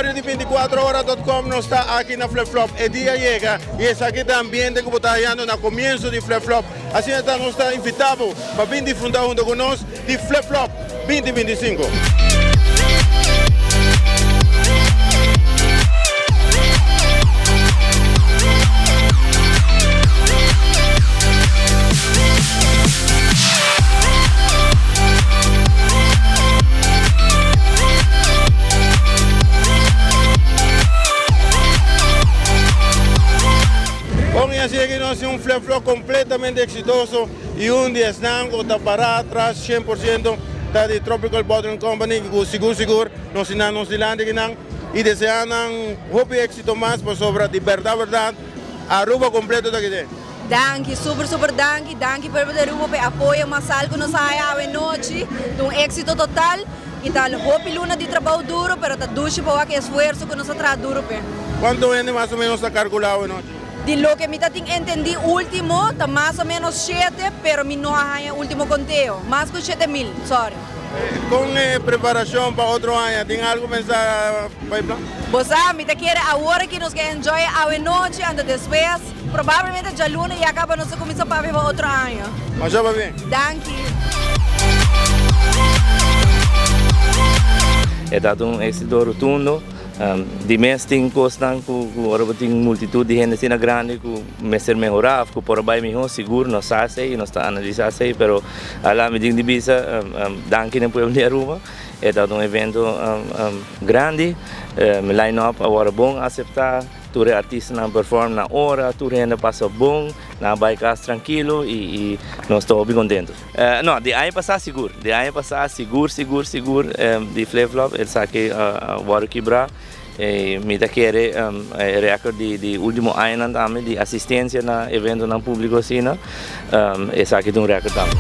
Auditorio di 24ora.com nos ta aki na Flip Flop. E dia yega y esaki ta ambiente cu bo ta hayando na comienzo di Flip Flop. Asina ta nos ta invita bo pa bin disfruta hunto cu nos di Flip Flop 2025. Bon y así aki nos tin un Flip Flop completamente exitoso y un di esnan cu ta para atras 100% ta di Tropical Bottling Company cu sigur sigur nos tin nan nos dilanti akinan y desea nan hopi exito mas pasobra di berdad berdad Aruba completo ta aki den. Danki, super super danki, danki pueblo di Aruba pa e apoyo masal cu nos a haya awe nochi, ta un exito total y ta hopi luna di trabou duro pero ta dushi pa wak e esfuerzo cu nos a traha duro p'e. Cuanto hende mas o menos ta calcula awe nochi? Di loke mi ta tin entendi ultimo ta mas o menos shete pero mi no a haya ultimo conteo, mas cu 7000, sorry. Con e preparacion pa otro aña? Tin algo pensa pa e plan? Bo sa, mi ta kere awor aki nos ke enjoy awe nochi anto despues. Probablemente djaluna ya caba nos ta cuminsa papia pa otro aña. Masha pabien. Danki. E ta un éxito rotundo. Di mes tin cosnan cu ora bo tin multitud di hende asina grandi cu mester mehora of cu por a bay miho, sigur nos sa esey y nos ta analisa esey, pero ala mi tin di bisa danki na e pueblo di Aruba. E ta un evento grandi, line up a worde bon acepta. Tur e artistanan perform na ora, tur hende pasa bon, nan a bai kas trankilo i nos ta hopi kontentu. No, di aña pasá sigur, di aña pasá sigur sigur sigur di Flip Flop esaki a wòrdu kibrá. Mi ta kere e rèkòrt di último añanan tambe di asistensia na eventonan públiko asina, esaki ta un rèkòrt tambe.